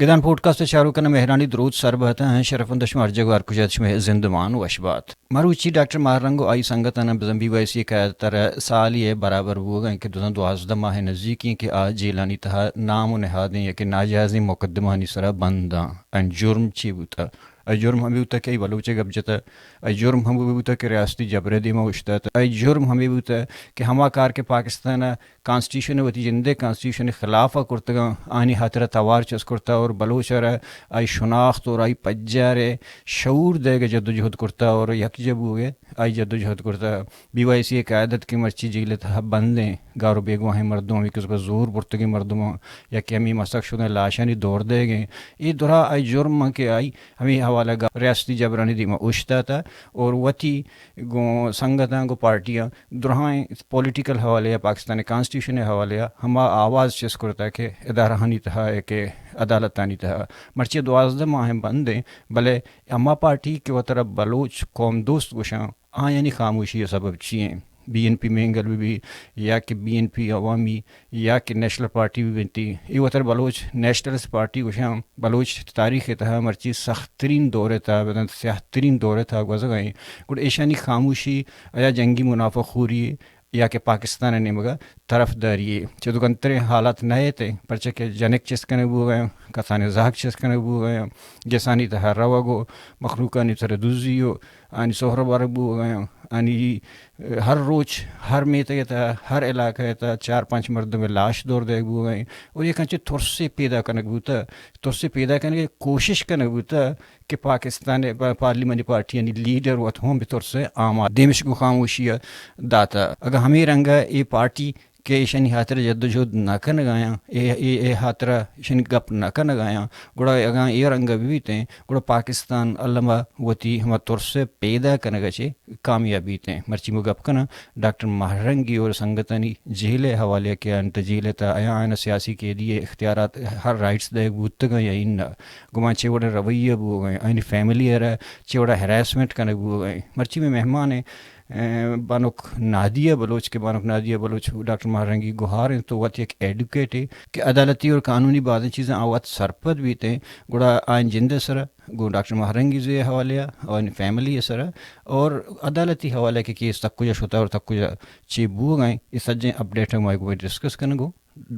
گدان پوڈکاسٹ ءِ چاروکاں مہرانی دروت سر بات اَنت۔ شرفمند شما ہر جاگہ ہر کجا ات، شمئے زندمان وش بات۔ مروچی ڈاکٹر ماہ رنگ ءُ آئی سنگتاں بزاں بی وائی سی ءِ قیادت ءَ را سالے ءِ برابر بوگ ءَ اِنت کہ دو ہزار دوازدہ ماہ ءِ نزیک اِنت کہ آ جیلانی تہا نام ءُ نہادیں یا کہ ناجائزیں مقدمہانی سرا بند اَنت۔ آئی جرم چے بوتگ؟ آئی جرم ہمے بوتگ کہ آئی بلوچ ءِ گپ جتگ۔ آئی جرم ہمے بوتگ کہ ریاستی جبر ءِ دیما اوشتاتگ۔ آئی جرم ہمے بوتگ کہ ہما کار کہ پاکستان ءِ کانسٹیٹیوشن ءَ، وتی جند ءِ کانسٹیٹیوشن ءِ خلاف ءَ کرتگ اَنت، آیانی ہاترا توار چست کرتگ اور بلوچ ءَ را آئی شناخت اور آئی پجار ءِ شعور دئیگ ءِ جدوجہد کرتگ اور یکجا بوگ ءِ آئی جدوجہد کرتگ۔ بی وائی سی ءِ قیادت کہ مرچی جیل ءِ تہا بند اِنت، گار ءُ بیگواہیں مردم، ہمے کہ زور برتگیں مردماں یا کہ ہمے مسخ شدیں لاشانی دور دئیگ ءَ اِنت، اے درا آئی جرم اِنت کہ آئی ہمے حوالہ ءَ ریاستی جبرانی دیما اوشتاتگ اور وتی گوں سنگتاں، گوں پارٹیاں، درائیں پولیٹیکل حوالے ءَ، پاکستان ءِ کانسٹیٹیوشن ءِ حوالے ءَ ہما آواز چست کرتگ کہ ادارہانی تہا ءَ کہ عدالتانی تہا۔ مرچی دوازدہ ماہ ءَ بند اِنت، بلے ہما پارٹی کہ وترا بلوچ قوم دوست گوش اَنت، آیانی خاموشی ءِ سبب چی اِنت؟ بی این پی مینگل بہ بیت یا کہ بی این پی عوامی یا کہ نیشنل پارٹی بہ بیت، اے وترا بلوچ نیشنلسٹ پارٹی گوش اَنت۔ بلوچ تاریخ ءِ تہا مرچی سخت ترین دور ءِ تہا، بزاں سیاہ ترین دور ءِ تہا گوزگ ءَ اِنت۔ گڑا ایشانی خاموشی آیا جنگی منافع خوری یا کہ پاکستان ءِ نیمگ ءَ طرفداری یے؟ چہ دگنتریں حالات نہ اِنت، پرچا کہ جنک چست کنگ بوگ ءَ اَنت، کسانیں زہگ چست کنگ بوگ ءَ اَنت، گسانی تہا روگ ءُ مخلوقانی سر ءَ دزی ءُ آیانی سہر برگ بوگ ءَ اَنت، آیانی ہر روچ، ہر میتگ ءِ تہا، ہر علاقہ ءِ تہا چار پنچ مردم ءِ لاش دور دئیگ بوگ ءَ اِنت۔ اور یک انچیں ترسے پیدا کنگ بوتگ، ترسے پیدا کنگ ءِ کوشش کنگ بوتگ کہ پاکستان ءِ پا-، پارلیمانی پارٹیانی لیڈر وت ہم بہ ترس ءَ آماچ، دیمش گوں خاموشی ءَ داتگ۔ اگاں ہمے رنگ ءَ اے پارٹی کہ ایشانی ہاترا جدوجہد نہ کنگ ءَ اَنت، اے، اے، اے ہاترا ایشانی گپ نہ کنگ ءَ اَنت، گڑا اگاں اے رنگ ءَ بہ بیت اَنت، گڑا پاکستان الم ءَ وتی ہما ترس ءِ پیدا کنگ ءَ چہ کامیاب بیت اَنت۔ مرچی ما گپ کناں ڈاکٹر ماہ رنگی اور سنگتانی جیل ءِ حوالے ءَ کہ آیاں جیل ءِ تہا آیاں، آیاں سیاسی قیدی ءِ اختیارات، ہر رائٹس دئیگ بوتگ اَنت یا اناں، گوں آیاں چے وڑیں رویہ بوگ ءَ اَنت، آیانی فیملی ءَ را چے وڑا ہراسمنٹ کنگ بوگ ءَ اِنت۔ مرچی مئے مہمان اِنت، اے، بانک نادیہ بلوچ، کہ بانک نادیہ بلوچ ڈاکٹر ماہ رنگی گہار اِنت، تو وت یک ایڈوکیٹ ئے کہ عدالتی اور قانونی بازیں چیزاں آ وت سرپد بیت اَنت، گڑا آیانی جند ءِ سرا گوں ڈاکٹر ماہ رنگی ءِ حوالے ءَ، آیانی فیملی ءِ سرا اور عدالتی حوالے ءَ کہ کیس تک کجا شتگ اور تک کجا چے بوگ ءَ اِنت، اے سجیں اپڈیٹ ءَ ما گوں ڈسکس کنگ ءَ ایں۔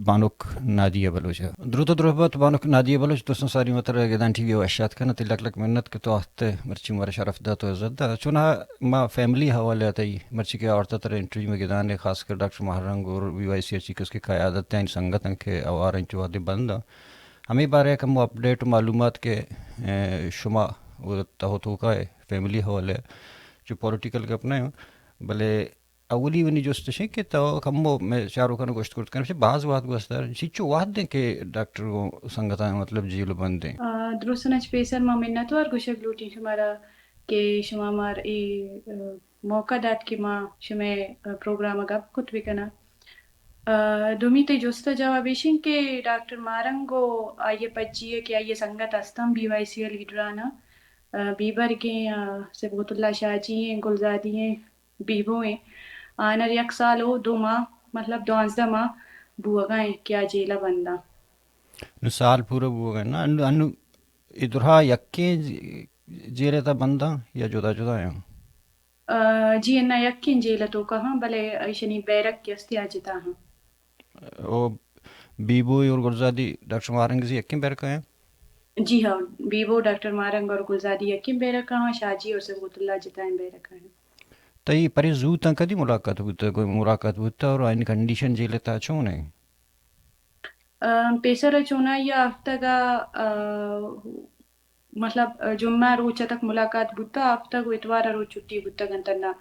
بانک نادیہ بلوچ ءَ۔ دروت ءُ درہبات بانک نادیہ بلوچ، دوستاں ساری متر گدان ٹی وی ءَ وش آتک کناں، تئی لک لک منت کہ تو آہت ئے مرچی مارا شرف دات ءُ عزت دات۔ چوناہا ما فیملی حوالے ءَ تئی مرچی کہ آورتہ ترا انٹرویو مئے گدان ءَ، خاص کر ڈاکٹر ماہ رنگ اور بی وائی سی ءِ چیف کہ قیادت ءَ آیانی سنگت اَنت کہ آوار اَنت چو وہدے بند اَنت۔ ہمے بارے ءَ کمو اپڈیٹ ءُ معلومات کہ، اے، شما ءُ تہ ءُ توکا ءِ فیملی حوالے ءَ چو پولیٹیکل گپ نہ اِنت، بلے اولی منی جست اِش اِنت کہ تو کمو مئے چاروکاں گوشت کرت کن، باز وہد گوستر، چنچو وہد اِنت کہ ڈاکٹر گوں سنگتاں مطلب جیل ءَ بند اِنت؟ آ، درستاں چہ پیسر ما منتوار گوشگ لوٹیں شمارا کہ شما مار اے، آ، موقع دات کہ ما شمئے، آ، پروگرام ءَ گپ کت بکناں۔ آ، دومی تئی جست ءِ جواب ایش اِنت کہ ڈاکٹر ماہ رنگ ءُ آئی ءِ پجی ءَ کہ آئی ءِ سنگت استاں بی وائی سی ءِ لیڈران ءَ، آ، بیبرگ ایں، آ، صبغت اللہ شاہ جی ایں، گلزادی ایں، بیبو ایں، آنر یک سال ءُ دو ماہ، مطلب دوازدہ ماہ بوگ ءَ ایں کہ آ جیل ءَ بند اَنت۔ نوں سال پورا بوگ ءَ اِنت نا؟ انوں، انوں اے درہا یکیں ج-، جیل ءِ تہا بند اَنت یا جدا جدا اَنت؟ آ، جی اناں، یکیں جیل ءِ توکا اَنت، بلے ایشانی بیرک کہ است آ جتا اَنت۔ او بیبو اور گلزادی ڈاکٹر ماہ رنگ ءِ زی یکیں بیرک ءَ اَنت؟ جی ہاں، بیبو، ڈاکٹر ماہ رنگ اور گلزادی یکیں بیرک ءَ اَنت، شاہ جی اور صبغت اللہ جتائیں بیرک ءَ اَنت۔ تئی پرے زوت اَنت کدی ملاقات بوتہ، کوئی ملاقات بوتہ اور آیانی کنڈیشن جیل ءِ تہا چون اِنت؟ آ، پیسر ءَ چونائی ءَ ہفتگ ءَ، آ، مطلب، آ، جمعہ روچ ءَ تک ملاقات بوتہ، ہفتگ ءُ اتوار ءَ روچ چھٹی بوتگ اَنت انا۔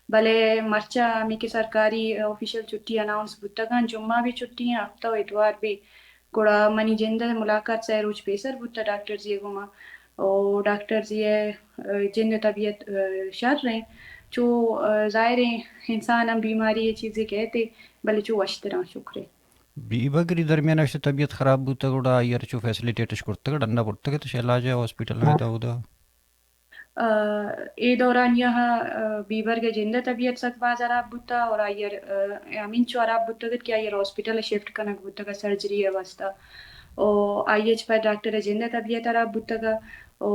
بلے مرچا ہمے کہ سرکاری آفیشل چھٹی اناؤنس بوتگ اَنت، جمعہ بھی چھٹی اِنت، ہفتہ ءُ اتوار بھی۔ گڑا منی جند ءِ ملاقات سئے روچ پیسر بوتہ ڈاکٹر زی ءِ گوما۔ او ڈاکٹر زی ءِ، آ، جند ءِ طبیعت، آ، شر اِنت۔ چو، آ، ظاہر اِنت انسان ہم بیماری ءِ چیزے کئیت، بلے چو وشتر اَنت، شکر اِنت۔ بیبگر ءِ درمیان ءَ اشی طبیعت خراب بوتگ، گڑا آئی ءَ را چو فیسلیٹیٹ اش کرتگ، ڈن ءَ برتگ ات شہ علاج ءَ ہاسپٹل ءَ داؤد ءَ؟ آ، اے دورانیہ ءَ، آ، بیبرگ ءِ جند ءِ طبیعت سک باز ہراب بوتگ اور آئی ءَ را، آ، ہمینچو ہراب بوتگ ات کہ آئی ءَ را ہاسپٹل ءَ شفٹ کنگ بوتگ ات سرجری ءِ واستہ۔ او آئی ءَ چہ پد ڈاکٹر ءِ جند ءِ طبیعت حراب بوتگ ءَ، او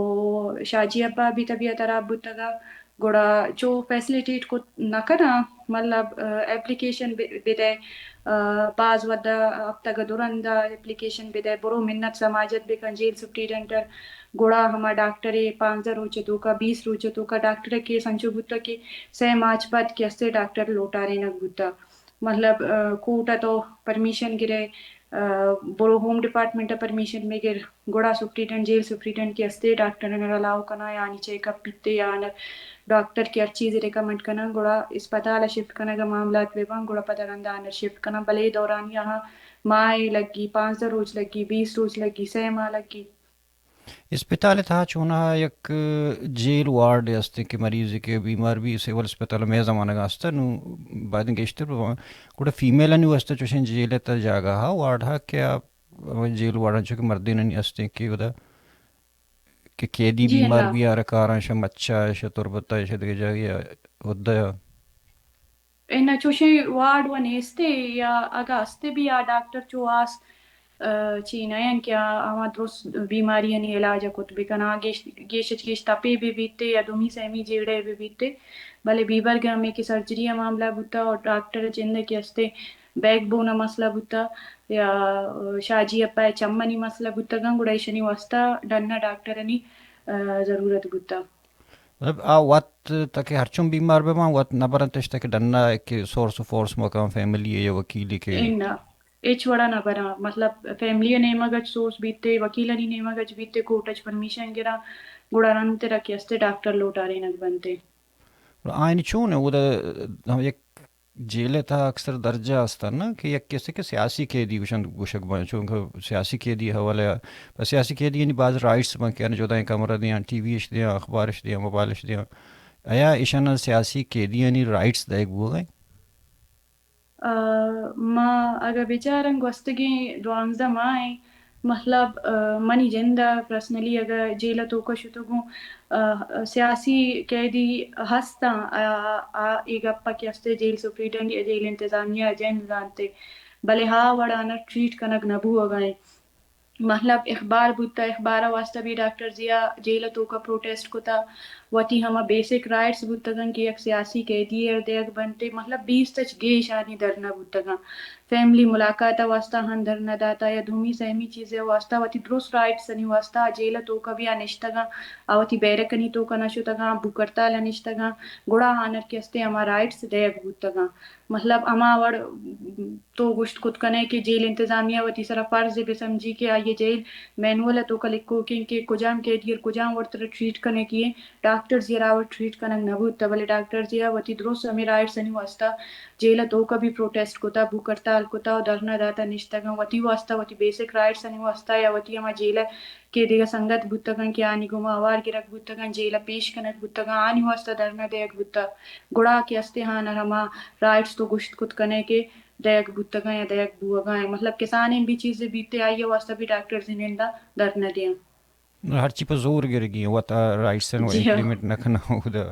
شاجی ابا بھی طبیعت حراب بوتگ ءَ، گڑا چو فیسلیٹیٹ کت نہ کناں، مطلب، ا، اپلیکیشن بہ، بدئے، ا، باز وھد ءَ ہفتگ ءَ دو رند ءَ اپلیکیشن بدئے، برو منت سماجت بکن جیل سپریڈنٹ ءَ، گڑا ہما ڈاکٹرے پانزدہ روچ ءِ توکا، بیست روچ ءِ توکا ڈاکٹر ءِ کیس انچو بوتگ کہ سئے ماہ چہ پد کہ استیں ڈاکٹر لوٹارینگ بوتگ۔ مطلب، ا، کورٹ ءَ تو پرمیشن گرئے، ا، برو ہوم ڈپارٹمنٹ ءَ پرمیشن بگر، گڑا سپریڈنٹ، جیل سپریڈنٹ کہ استیں ڈاکٹر آنر الاؤ کناں، یا آنی چیک اپ بیتے، یا آنر ڈاکٹر کہ ہر چیزے ریکمنڈ کناں، گڑا اسپتال ءَ شفٹ کنگ ءِ معاملات بہ باں، گڑا پدا رندا آنر شفٹ کناں۔ بلے اے دورانیہ ءَ ماہے لگی، پانزدہ روچ لگی، بیست روچ لگی، سئے ماہ لگی۔ اسپتال ءِ تہا چوناہا یک جیل وارڈ است کہ مریضے کہ بیمار بی سول اسپتال ءَ مئے زمانگ ءَ است، نوں باید گیشتر بہ باں۔ گڑا فیمیلانی واستہ چوشیں جیل ءِ تہا جاگہ ہا، وارڈ ہا کہ آ جیل وارڈ انچو کہ مردینانی استیں کہ اودا کہ قیدی جی بیمار اللہ۔ بی آ را کاراں شہ مچا، شہ تربتا، شہ دگہ جاگہ ءَ، ادا۔ اناں چوشیں وارڈ و نیستے، یا اگہ استے بھی آ ڈاکٹر چو آس، ا، چی نہ انت کہ آ، آواں درست بیماریانی علاج ءَ کت بکناں۔ گیش، گیش اچ گیش تپے بہ بیتے یا دومی سیمی جیڑے بہ بیتے، بلے بیبرگ ءَ ہمے کہ سرجری ءِ معاملہ بوتا اور ڈاکٹر ءِ جند ءِ کہ استے بیک بون ءِ مسئلہ بوتا یا شاجی اپا ءِ چمانی مسئلہ بوتگاں، گڑا ایشانی واسطہ ڈن ءَ ڈاکٹرانی، ا، ضرورت بوتا۔ مطلب، آ وت تاکہ ہرچون بیمار بہ باں، وت نہ برنت اش تاکہ ڈنا کہ سورس و فورس مکان فیملی یا وکیلی کہ اناں، ہچ وڑا نہ براں۔ مطلب، فیملی ءِ نیمگ اچ سورس بیتے، وکیلانی نیمگ اچ بیتے، کورٹ اچ پرمیشن گراں، گڑا رند ترا کہ استے ڈاکٹر لوٹارینگ بنتے۔ آئین چون ہے؟ وہ دا ہم یک جیل ءِ تہا اکثر درجہ است نا کہ یک کسے کہ سیاسی قیدی گوشن، گوشگ بان، چونکہ سیاسی قیدی حوالہ ءَ، پہ سیاسی قیدی یعنی باز رائٹس بان کہ آناں جدائیں کمرہ دیاں، ٹی وی اش دیاں، اخبار اش دیاں، موبائل اش دیاں۔ آیا ایشاناں سیاسی قیدیانی رائٹس دئیگ بوگ ءَ؟ ا، ما اگہ بچاراں گوستگیں دوانزدہ ماہ ءَ، مطلب، ا، منی جند ءَ پرسنلی اگہ جیل ءِ توکا شتگوں، ا، سیاسی قیدی ہستاں، ا، آ، اے گپ ءَ کہ ہستے جیل سپریڈنٹ یا جیل انتظامیہ ءَ جند زانتے، بلے ہا وڑ آناں ٹریٹ کنگ نہ بوگ ءَ انت۔ مطلب، اخبار بوتا، اخبار ءِ واسطہ بھی ڈاکٹر ضیاء جیل ءِ توکا پروٹیسٹ کتا، وتی ہما بیسک رائٹس بوتگن کہ یک سیاسی قیدی ءَ دیگ بنتے، مطلب، بیست اچ گیش آنی دھرنا بوتگاں۔ فیملی ملاقات ءِ واسطہ ہن دھرنا داتا یا دومی سیمی چیزے ءِ واسطہ، وتی درست رائٹس آنی واسطہ آ جیل ءِ توکا بھی آ نشتگاں، آ وتی بیرکانی توکا نہ شتگاں، بھوک ہڑتال ءَ نشتگاں، گڑا آنر کہ استے ہما رائٹس دیگ بوتگاں۔ مطلب، ہما وڑ تو گوشت کت کنئے کہ جیل انتظامیہ وتی سرا فرض بہ سمجھی کہ آئی ءِ جیل مینول ءِ توکا لکھوکیں کہ کجام قیدی ءَ کجام وڑ ترا ٹریٹ کنگی ایں، ڈاکٹر ضیاء ءَ ہا وڑ ٹریٹ کنگ نہ بوتا، بلے ڈاکٹر ضیاء وتی درست ہمے رائٹس آنی واسطہ جیل ءِ توکا بھی پروٹیسٹ کتا، بھوک ہڑتال کتا و دھرنا داتا نشتگاں، وتی واسطہ، وتی بیسک رائٹس آنی واسطہ یا وتی ہما جیل ءِ کہ دگہ سنگت بوتگاں کہ آنی گوما ہوار گرگ بوتگاں، جیل ءَ پیش کنگ بوتگاں، آنی واسطہ دھرنا دیگ بوتا، گڑا کہ استے آنر ہما رائٹس تو گوشت کت کنئے کہ دئیگ بوتگاں یا دئیگ بوگا ایں۔ مطلب، کسانیں بھی چیزے بیتے، آئی ءِ واسطہ بھی ڈاکٹرز نندا در نہ دیاں۔ ہرچی پہ زور گرگی ایں، وت آ رائٹس ءَ جی ہاں۔ امپلیمنٹ نہ کناں۔ اودا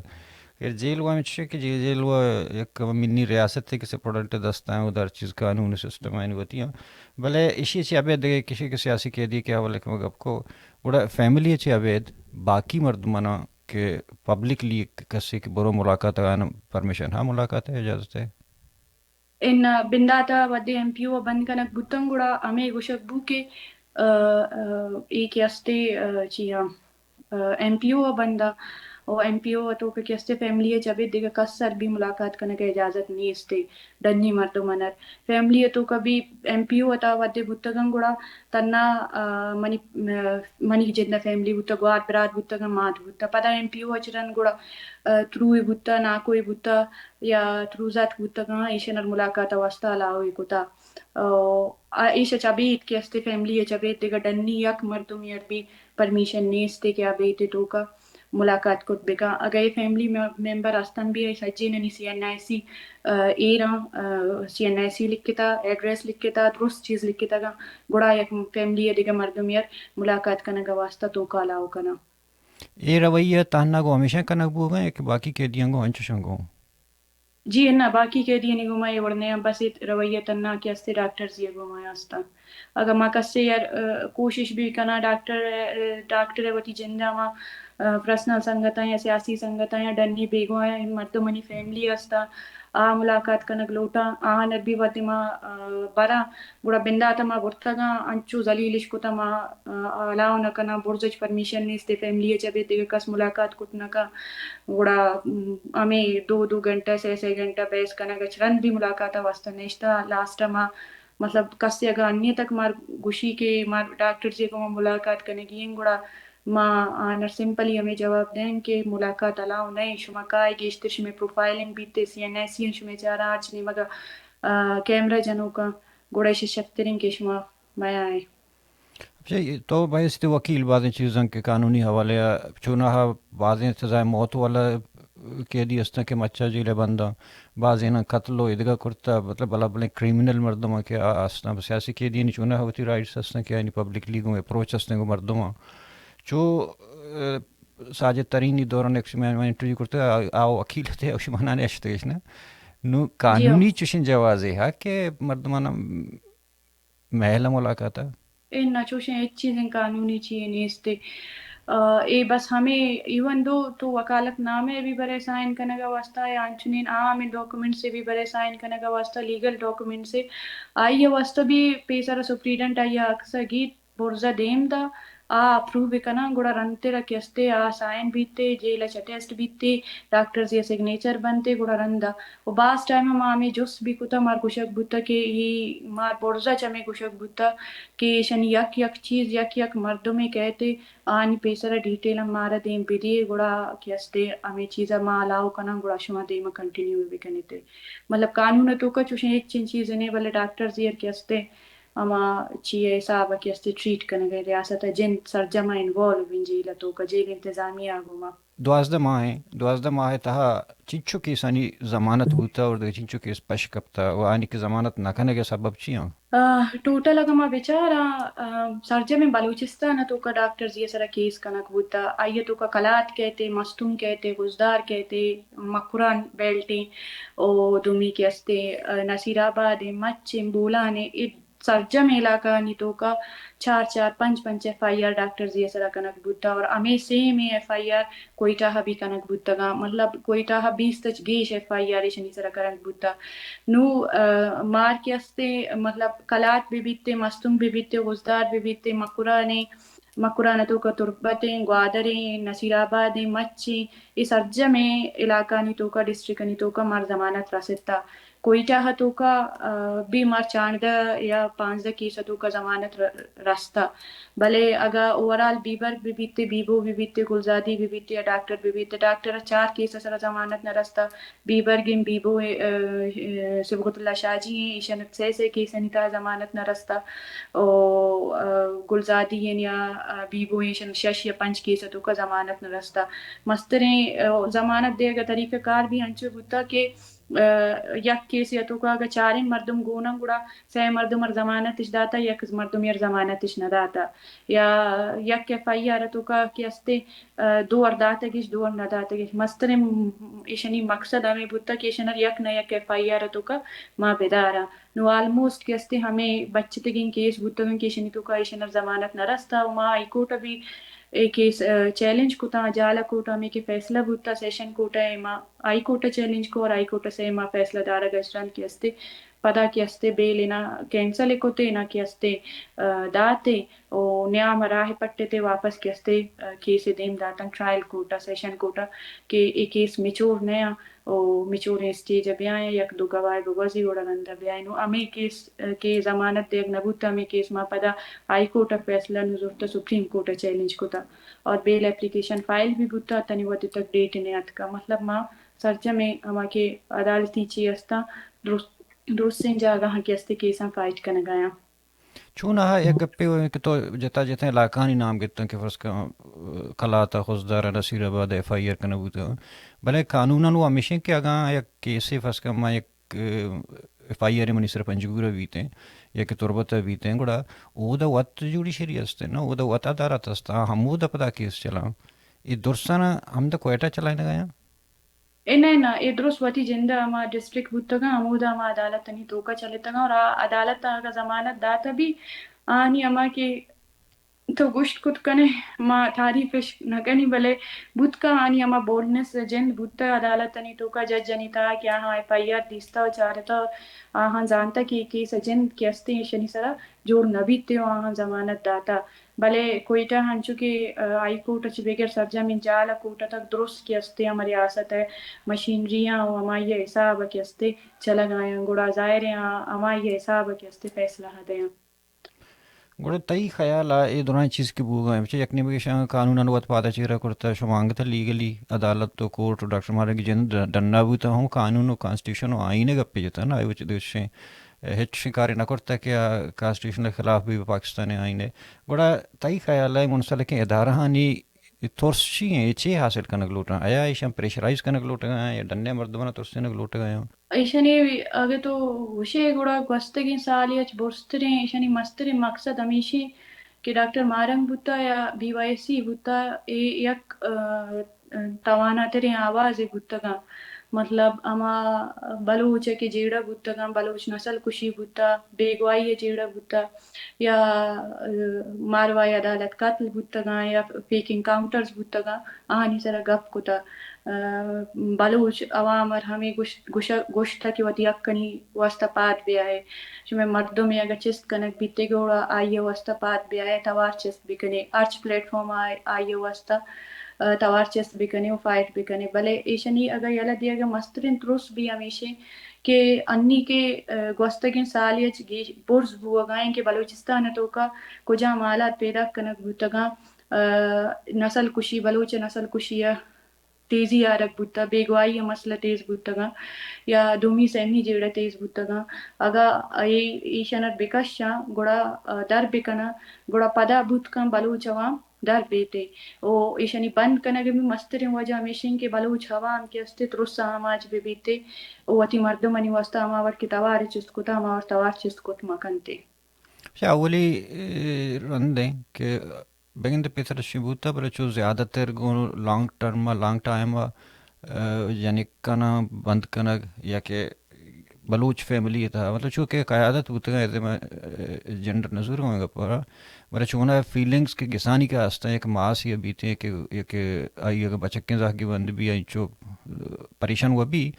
خیر، جیل وا ہمے چش کہ جیل، جیل وا یک منی ریاست کہ سپرڈنٹ دستاں، اودا ہر چیز قانون سسٹم آئین وتی آں۔ بلے ایشی چہ ابید دگہ کسی کہ سیاسی قیدی کہ حوالے کہ ما گپ کو، گڑا فیملی چہ ابید باقی مردماناں کہ پبلکلی کسے کہ برو ملاقات آن پرمیشن ہا، ملاقات ءِ اجازت ہے؟ ان بندات ءَ وھدے ایم پی او ءَ بند کنگ بوتن، گڑا ہمے گوشگ بو کہ، ا، ا، اے کہ استے، ا، چیا، ا، ایم پی او ءَ بند ءَ، او ایم پی او ءِ توکا کہ استے فیملی ءَ چہ ابید دگہ کس ءَ را بھی ملاقات کنگ ءِ اجازت نیست ءِ، ڈنی مردم آنر۔ فیملی ءِ توکا بھی ایم پی او ءِ تہا وھدے بوتگاں، گڑا تھنا، ا، منی، م-، منی جند ءِ فیملی بوتگ، گوار برات بوتگاں، مات بوتگ۔ پدا ایم پی او ءَ چہ رند گڑا، ا، تروئے بوتگ، ناکوئے بوتگ، یا تروزاتک بوتگاں، ایشانر ملاقات ءِ واسطہ الاؤ ئے کتا۔ او، آ، ایش ءَ چہ ابید کہ استے فیملی ءَ چہ ابید دگہ ڈنی یک مردمے ءَ را بھی پرمیشن نیست کہ آ بیت ءِ توکا ملاقات کت بکن۔ اگہ اے فیملی مے-، ممبر استن بھی، اے سجینانی سی این آئی سی، ا، ایراں، ا، سی این آئی سی لکھتا، ایڈریس لکھتا، درست چیز لکھتگاں، گڑا یک فیملی ءَ دگہ مردمے ءَ را ملاقات کنگ ءِ واسطہ توکا الاؤ کناں۔ اے رویہ تہنا گوں ہمیشاں کنگ بوگا ایں کہ باقی قیدیاں گوں انچوشاں گوں؟ جی نہ، باقی قیدیانی گوما اے وڑ نیاں، بس اے رویہ تنا کہ استے ڈاکٹرزی ءِ گوما استاں۔ اگاں ما کسے یار، ء، کوشش بھی کناں ڈاکٹر، ء، ڈاکٹر ءِ وتی جند ءَ ما، ء، پرسنل سنگتاں یا سیاسی سنگتاں یا ڈنی بیگواہیں مردمانی فیملی استاں، آ ملاقات کنگ لوٹاں، آہان ءَ بھی وت ما، ء، براں، گڑا بندات ءَ ما برتگاں، انچو ذلیل اش کتاں ما، ء، الاؤ نہ کناں، برز اچ پرمیشن نیست، فیملی ءَ چہ بے دگہ کس ملاقات کت نہ کن۔ گڑا، م، ہمے دو دو گھنٹہ، سے سے گھنٹہ بحث کنگ اچ رند بھی ملاقات ءِ واسطہ نشتہ۔ لاسٹ ءَ ما، مطلب، کسے اگاں انی تک مار گوشی کہ مار ڈاکٹر جی گوما ملاقات کنگی ایں، گڑا ما آنر سمپلی ہمے جواب دیں کہ ملاقات الاؤ نہ ایں، شما کائے گیشتر شمے پروفائلنگ بیتے، سی این ایس سی شمے چاراں ہرچ نیمگا، آ، کیمرہ جنوکاں، گڑا ایشی شرتریں کہ شما میائیں۔ اچھا، تو بحث تے وکیل بازیں چیزاں کہ قانونی حوالے ءَ چوناہا بازیں سزائے موت والا قیدی ہستاں کہ مچا جیل ءَ بنداں، بازیناں قتل و ادگہ کرتا، مطلب بلا بلیں کریمنل مردماں کہ آ ہستاں، سیاسی قیدیانی چوناہا وتی رائٹس ہستاں کہ آیانی پبلکلی گوں اپروچ ہستیں گوں مردماں۔ چو، ء، ساجد ترینی دوران یک شما انٹرویو کرتا، آ، آ وکیل تے او شما نہ اشتگش نا۔ نو جی ہاں۔ قانونی چوشیں جوازے ہا کہ مردماں محل ءَ ملاقات ءَ؟ اے نہ، چوشیں ہچ چیزیں قانونی چیزے نیست۔ آ، اے بس ہمے، ایون دو تو وکالت نامہ بھی برے سائن کنگ ءِ واسطہ یا انچنین عام ڈاکومنٹس بھی برے سائن کنگ ءِ واسطہ، لیگل ڈاکومنٹس، آئی ءِ واسطہ بھی پیسر سپریڈنٹ آئی ءَ اکس ءَ گیت، برز ءَ دیم دا، آ اپروو بکناں، گڑا رندتر ءَ کہ استے آ سائن بیتے، جیل ءَ چہ ٹیسٹ بیتے، ڈاکٹر زی ءِ سگنیچر بنتے، گڑا رند ءَ و باز ٹائم ءَ ما ہمے جست بھی کتہ، مار گوشگ بوتہ کہ ای مار برزا چمے گوشگ بوتہ کہ ایشانی یک یک چیز، یک یک مردمے کئیت ءُ آنی پیسرا ڈیٹیل ہم مارا دیم بدیے، گڑا کہ استے ہمے چیزا ما الاؤ کناں، گڑا شما دیما کنٹینیو بکنیت۔ مطلب قانون ءِ توکا چوشیں ہچ چیز نے، بلے ڈاکٹر زی ءَ کہ استے ہما چی ءِ حساب ءَ کہ استے ٹریٹ کنگ ءَ ریاست ءِ جند سرجم ءَ انوالو بیں جیل ءِ توکا، جیل انتظامیہ ءَ گوما۔ دوازدہ ماہ ایں، دوازدہ ماہ ءِ تہا چنچو کیسانی ضمانت بوتہ اور دگہ چنچو کیس پش کپتہ و آنی کہ ضمانت نہ کنگ ءِ سبب چی آں؟ آ، ٹوٹل اگاں ما بچاراں، آ، سرجمیں بلوچستان ءِ توکا ڈاکٹر زی ءِ سرا کیس کنگ بوتہ، آئی ءِ توکا کلات کئیت، مستونگ کئیت، گزدار کئیت، مکران بیلٹیں او دومی کہ استے، آ، نصیر آباد ایں، مچ ایں، بولان ایں، اے سرجم علاقہ آنی توکا چار چار پنچ پنچ ایف آئی آر ڈاکٹر زی ءِ سرا کنگ بوتہ اور ہمے سیم ایں ایف آئی آر کوئٹہ ءَ بھی کنگ بوتگاں، مطلب کوئٹہ ءَ بیست اچ گیش ایف آئی آر ایشانی سرا کنگ بوتہ۔ نو، آ، مار کہ استے، مطلب کلات بہ بیتے، مستونگ بہ بیتے، گزدار بہ بیتے، مکران ایں، مکران ءِ توکا تربت ایں، گوادر ایں، نصیر آباد ایں، مچ ایں، اے سرجمیں علاقہ آنی توکا، ڈسٹرکٹ آنی توکا مار ضمانت رستہ۔ کوئٹہ ءِ توکا، آ، بی مار چاردہ یا پانزدہ کیس ءِ توکا ضمانت ر-، رستہ۔ بلے اگاں اوورال بیبرگ بہ بیتے، بیبو بہ بیتے، گلزادی بہ بیتے یا ڈاکٹر بہ بیتے، ڈاکٹر ءَ چار کیس ءِ سرا ضمانت نہ رستہ۔ بیبرگ ایں، بیبو ایں، آ، آ، صبغت اللہ شاہ جی ایں، ایشاں سے سے کیسانی تہا ضمانت نہ رستہ۔ او، آ، گلزادی ایں یا، آ، بیبو ایں، ایشاں شش یا پنچ کیس ءِ توکا ضمانت نہ رستہ۔ مستریں، آ، ضمانت دیگ ءِ طریقہ کار بھی انچو بوتہ کہ آ، یک کیسے ءِ توکا اگاں چاریں مردم گون اَنت، گڑا سئے مردم ءَ ضمانت اش داتہ، یک مردمے ءَ ضمانت اش نہ داتہ، یا یک ایف آئی آر ءِ توکا کہ استے، آ، دو وار داتگ اش، دو وار نہ داتگ اش۔ مستریں ایشانی مقصد ہمے بوتہ کہ ایشاں یک نہ یک ایف آئی آر ءِ توکا ما بداراں۔ نو آلموسٹ کہ استے ہمے بچتگیں کیس بوتگ اَنت کہ ایشانی توکا ایشاں ضمانت نہ رستہ، و ما ہائی کورٹ ءَ بھی اے کیس، آ، چیلنج کتاں، جالا کورٹ ءَ ہمے کہ فیصلہ بوتہ، سیشن کورٹ ءَ ما ہائی کورٹ ءَ چیلنج کو اور ہائی کورٹ ءَ سے ما فیصلہ دارگ ءَ اش رند کہ استے، پدا کہ استے بیل نا کینسل کتے نا کہ استے، آ، داتے او نیام راہ پٹتے واپس کہ استے، آ، کیس دیم داتن ٹرائل کورٹ ءَ، سیشن کورٹ ءَ کہ اے کیس میچور نیا او میچوریں اسٹیج ءَ بیائیں، یک دو گواہ بگوزی گڑا رند ءَ بیائیں۔ نو ہمے کیس، آ، کہ ضمانت دیگ نہ بوتہ، ہمے کیس ما پدا ہائی کورٹ ءَ فیصلہ نو زرتہ، سپریم کورٹ ءَ چیلنج کتہ۔ اور بیل اپلیکیشن فائل بھی بوتہ، تنی وھدے تک ڈیٹ نہ اتکہ۔ مطلب ما سرجمیں ہما کہ عدالتی چی استاں، درست، درستیں جاگہاں کہ استے کیساں فائٹ کنگ ءَ آں۔ چوناہا یک گپے کہ تو جتا جتیں علاقہانی نام گپتاں کہ فرض کن، کلات ءَ، خضدار ءَ، نصیر آباد ءَ ایف آئی آر کنگ بوتگ، بلے قانون ءَ نوں ہمیش اِنت کہ اگاں یک کیسے فرض کن ما یک ایف آئی آر منی سر پنجگور ءَ بیتیں یا کہ تربت ءَ بیتیں، گڑا اودا وت جوڈیشری است نا، اودا وت عدالت است، آ ہمودا پدا کیس چلاں۔ اے درساں ہمدا کوئٹہ چلائینگ ءَ آیاں۔ اے نہ، نہ، اے درست وتی جند ءَ ہما ڈسٹرکٹ بوتگاں، ہمودا ہما عدالتانی توکا چلتگاں اور آ عدالت ءَ اگاں ضمانت داتا بھی، آہانی ہما کہ تو گوشت کت کنے، ما تعریف اش نہ کنی، بلے بوت کا آہانی ہما بولڈنس جند بوتا عدالتانی توکا ججانی تہا کہ آہاں ایف آئی آر دیستا و چارتا، آہاں زانتا کہ اے کیس جند کہ استے ایشانی سرا جوڑ نہ بیتے و آہاں ضمانت داتا۔ بلے کوئٹہ انچو کہ، آ، ہائی کورٹ ءَ چہ بگر سرجمیں جال ءَ کورٹ ءَ تک درست کہ استے ہما ریاست ءِ مشینری آں و ہمائی ءِ حساب ءَ کہ استے چلگ ءَ آیاں، گڑا ظاہر ہے آ ہمائی ءِ حساب ءَ کہ استے فیصلہ ءَ دیاں۔ گڑا تئی خیال ءَ اے درائیں چیز کہ بوگ ءَ انت، چہ یک نیمگے شاں قانون ءَ وت پاد ءَ چیرا کرتا، شما انگت لیگلی عدالت و کورٹ و ڈاکٹر مارنگ جند ڈنا بوتا، ہوں قانون و کانسٹیٹیوشن و آئین ءِ گپے جتا نا، آئی وچ دوشیں ہچ کارے نہ کرتگ کہ آ کانسٹیٹیوشن ءِ خلاف بہ بی، پاکستان ءِ آئین ءِ۔ گڑا تئی خیال ءَ منسلکیں ادارہانی ترس چی ایں؟ اے چے حاصل کنگ لوٹاں؟ آیا ایشاں پریشرائز کنگ لوٹگ ءَ یا ڈنے مردماں ترسینگ لوٹگ ءَ؟ ایشانی اگہ تو گوشے گڑا گوستگیں سالی اچ برزتریں ایشانی مستریں مقصد ہمیشی کہ ڈاکٹر مارنگ بوتا یا بی وائی سی بوتا، اے یک، آ، تواناتریں آوازے بوتگاں۔ مطلب، ہما بلوچ ء کہ جیڑہ بوتگاں، بلوچ نسل کشی بوتا، بیگواہی ء جیڑہ بوتا، یا، ء، ماروائی عدالت قتل بوتگاں، یا فیک انکاؤنٹرز بوتگاں، آہانی سرا گپ کتا۔ ء، بلوچ عوام ار ہمے گوشت، گوشہ، گوشتہ کہ وتی حقانی واسطہ پاد بیائے۔ شمئے مردمے اگہ چست کنگ بیتے گڑا آئی ء واسطہ پاد بیائے، توار چست بکنے، ہرچ پلیٹ فارم آ-، آئی ء واسطہ، ء، توار چست بکنے و فائٹ بکنے۔ بلے ایشانی اگہ یلہ دیگ ء مستریں ترس بھی ہمیشیں کہ انی کہ، ء، گوستگیں سالی اچ گیش برز بوگا ایں کہ بلوچستان ء توکا کجام حالات پیداک کنگ بوتگاں، ء، نسل کشی، بلوچ ء نسل کشی ء تیزی آرگ بوتہ، بیگواہی ء مسئلہ تیز بوتگاں یا دومی سیمی جیڑہ تیز بوتگاں۔ اگاں اے، ایشانر بکشاں گڑا، ء، در بکناں گڑا پدا بوت کن بلوچ عوام در بیتے۔ او ایشانی بند کنگ ء بھی مستریں وجہ ہمیشیں کہ بلوچ عوام کہ استے ترس ء آماچ بہ بیتے۔ او وتی مردمانی واسطہ ہما وڑ کہ توار چست کتا، ہما وڑ توار چست کت مکنتے۔ اچھا، اولی، اے، رند ایں کہ بگند پیسر اشی بوتا، بلے چو زیادہ تر گوں لانگ ٹرم ء، لانگ ٹائم ء، ء، یعنی کناں بند کنگ یا کہ بلوچ فیملی ء تہا، مطلب چو کہ قیادت بوتگاں، ایز اے ما، ء، جنڈر نزور گوں گپ ء، بلے چونا فیلنگز کہ گسانی کہ ہستاں، یک ماسی ء بیتیں کہ، یک آئی اگہ بچکیں زہگی بند بی، انچو پریشان و بی،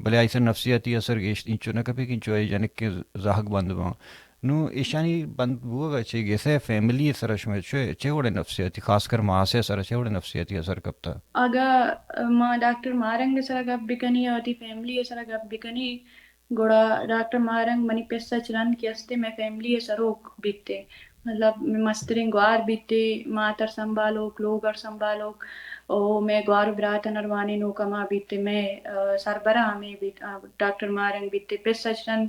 بلے آئی سر نفسیاتی اثر گیشت انچو نہ کپی کہ انچو آئی جنک کہ زہگ بند باں۔ نوں ایشانی بند بوگ ء چہ گس ء فیملی ء سر ء شمئے چے، چے وڑیں نفسیاتی، خاص کر ماس ء سر ء چے وڑیں نفسیاتی اثر کپتہ؟ اگاں ما ڈاکٹر ماہرنگ ء سر ء گپ بکنی یا وتی فیملی ء سر ء گپ بکنی، گڑا ڈاکٹر ماہرنگ منی پس ء چہ رند کہ استے مئے فیملی ء سروک بیتے، مطلب مئے مستریں گوار بیتے، ماتر سنبھالوک، لوگر سنبھالوک، او مئے گوار و براتن ء روانینوک ہما بیتے، مئے، ء، سربراہ ہمے بیت، ء، ڈاکٹر ماہرنگ بیتے، پس ء چہ رند